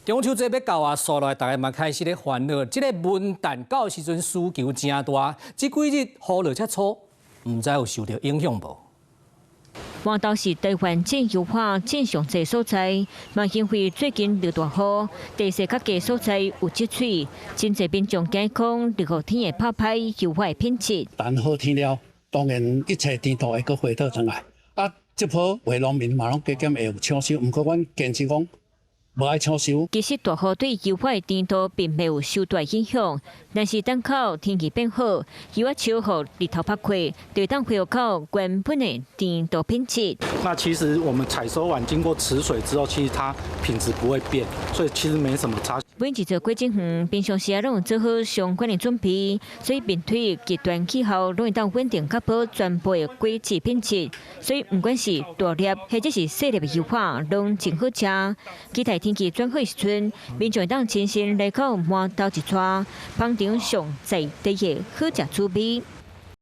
中秋節欲到啊，煞落來大家嘛開始咧煩惱，這個文旦到時陣需求誠大，這幾日雨落遮粗，毋知有受著影響無？麻豆是台灣種柚仔種上濟所在，嘛因為最近落大雨，地勢較低所在有積水，真濟民眾驚講落雨天會拍歹柚仔的品質。等好天了，當然一切甜度會閣回倒轉來。啊，這波話農民嘛攏加減會有搶收，毋過阮堅持講無愛搶收。其實大雨對柚仔的甜度並袂有受大影響，但是等到天氣變好，柚仔樹予日頭曬過，就會當恢復到原本的甜度品質。那其實我們採收完經過池水之後，其實它品質不會變，所以其實沒什麼差。每一座果子園平常時攏有做好相關的準備，所以面對極端氣候，攏會當穩定確保全部的果子品質。所以毋管是大粒或者是細粒的柚仔，攏真好食。期待天氣轉好時陣，民眾會當親身來到麻豆一帶，品嚐上在地的好食滋味。